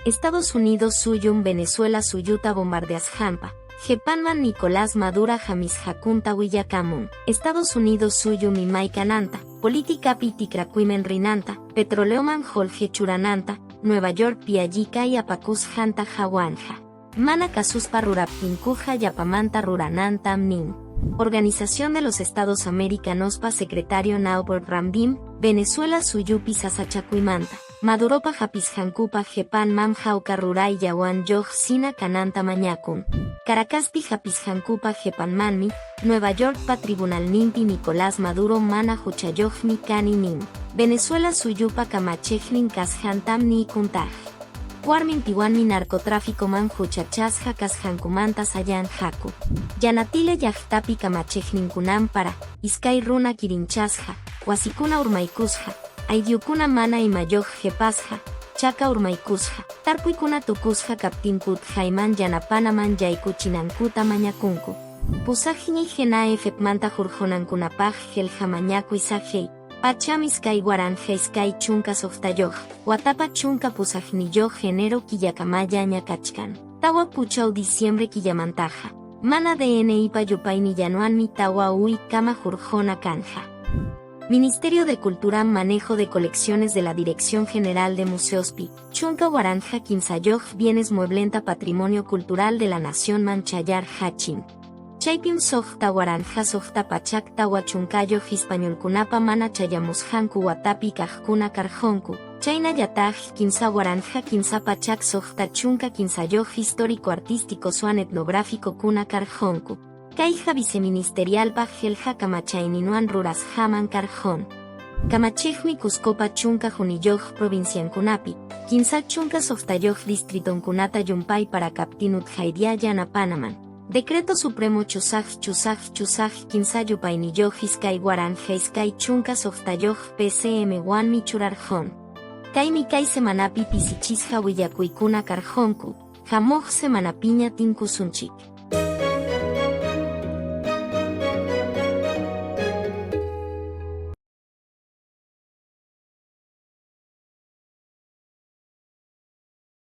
Estados Unidos suyum Venezuela suyuta bombardeasqanpa qepanman Nicolás Madura hamisqakunta willakamun. Estados Unidos suyum imay kananta, politikapi tikrakuyman rinanta, petroleoman qullqi churananta, Nueva Yorkpi alli kay apakusqanta qawanja. Mana kasuspa ruraptinkuqa yapamanta ruranantam nin. Organización de los Estados Americanospa secretario Naubert Ramdin, Venezuela suyupi sasachakuymanta, Maduropa hapisqankupa qepanman hawka rurayllawan lluqsina kananta mañakun. Caracaspi hapisqankupa qepanmanmi, Nueva Yorkpa tribunalninpi Nicolás Maduro mana huchayuqmi kani nin. Venezuela suyupa kamachiqnin kasqantam niykuntaq. Warmin piwanmi narcotráficoman huchachasqa kasqankumanta sayanqaku. Yanatile llaqtapi kamachiqninkunam para, iskay runa kirinchasqa, wasikuna urmaykusqa, ayllukuna mana imayuq qepasqa, chaka urmaykusqa, tarpuykuna tukusqa kaptinku utqayman yanapanaman yaykuchinankuta mañakunku. Pusaqñi GNAFpmanta hurqunankunapaq qillqa mañakuy saqey, pacham 2026 watapa 18 enero killakamalla kachkan. Tawa puchaw diciembre killamantaqa, mana DNIpa yupaynillanwanmi tawa uy kama hurquna kanja. Ministerio de Cultura Manejo de Colecciones de la Dirección General de Museospi, 13 bienes mueblenta Patrimonio Cultural de la Nación Manchayar Hachin. Chaypim 6640 hispañolkunapa mana chayamusqanku watapi kaqkuna karqunku, chaynallataq 3363 histórico artístico suan etnográfico kuna karqunku. Kayqa viceministerialpa qillqa kamachayninwan rurasqaman karqun. Kamachiqmi Cuscopa 11 provinciankunapi, 36 distritonkunata llumpay para kaptin utqaylla yanapanaman. Decreto Supremo chusaq chusaq chusaq kimsa yupayniyuq 2026 PCM wanmi churarqun. Kaymi kay semanapi pisichisqa willakuykuna karqunku, hamuq semanapiña tinkusunchik.